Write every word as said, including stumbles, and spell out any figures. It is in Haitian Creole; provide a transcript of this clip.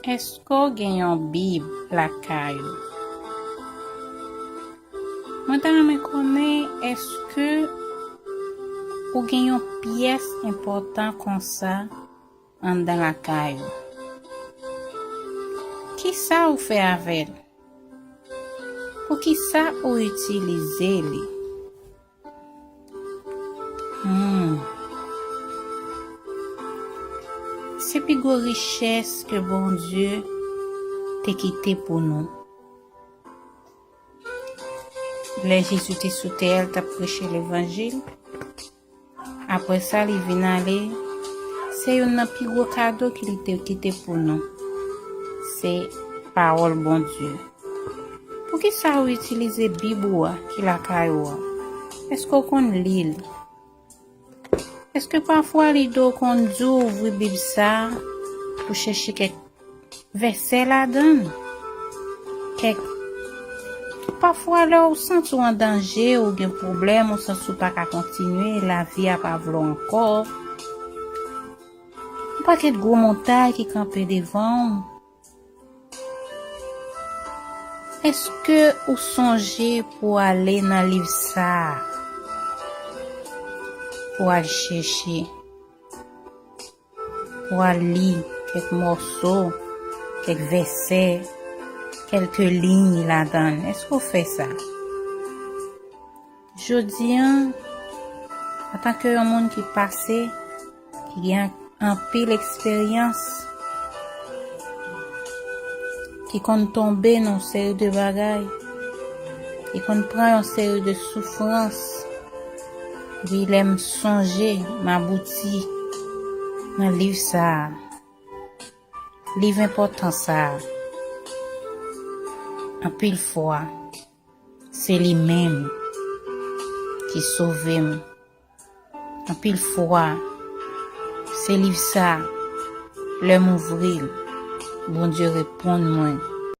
Èske w gen yon Bib lakay ou? Mwen ta renmen konnen, èske ou gen yon pyès enpòtan konsa anndan lakay ou? Kisa ou fè avè l? Poukisa ou itilize li? Hmm. Se pi gwo richès ke Bondye te kite pou nou. Lè Jezi te sou tè a, l t ap preche levanjil. Apre sa, li vin ale. Se youn nan pi gwo kado ki li te kite pou nou. Se pawòl Bondye. Poukisa ou itilize Bib ou a ki lakay ou a? Èske w konn li l? Èske pafwa lide w konn di w ouvri Bib sa a pou chèche kèk vèsè ladan l? Kèk Pafwa, lè w santi w an danje, ou gen pwoblèm, ou santi w pa ka kontinye, lavi a pa vle w ankò, yon pakèt gwo montay ki kanpe devan w. Èske ou sonje pou w ale nan liv sa a? Pou w al chèche, pou w al li kèk mòso, kèk vèsè, kèlke liy ladan l. Èske w fè sa? Jodi a, antanke yon moun ki pase, ki gen anpil eksperyans, ki konn tonbe nan yon seri de bagay, ki konn pran yon seri de soufrans, epi lè m sonje, m abouti nan liv sa a, liv enpòtan sa a, anpil fwa, se li menm ki sove m. Anpil fwa, se liv sa, lè m ouvri l, Bondye reponn mwen.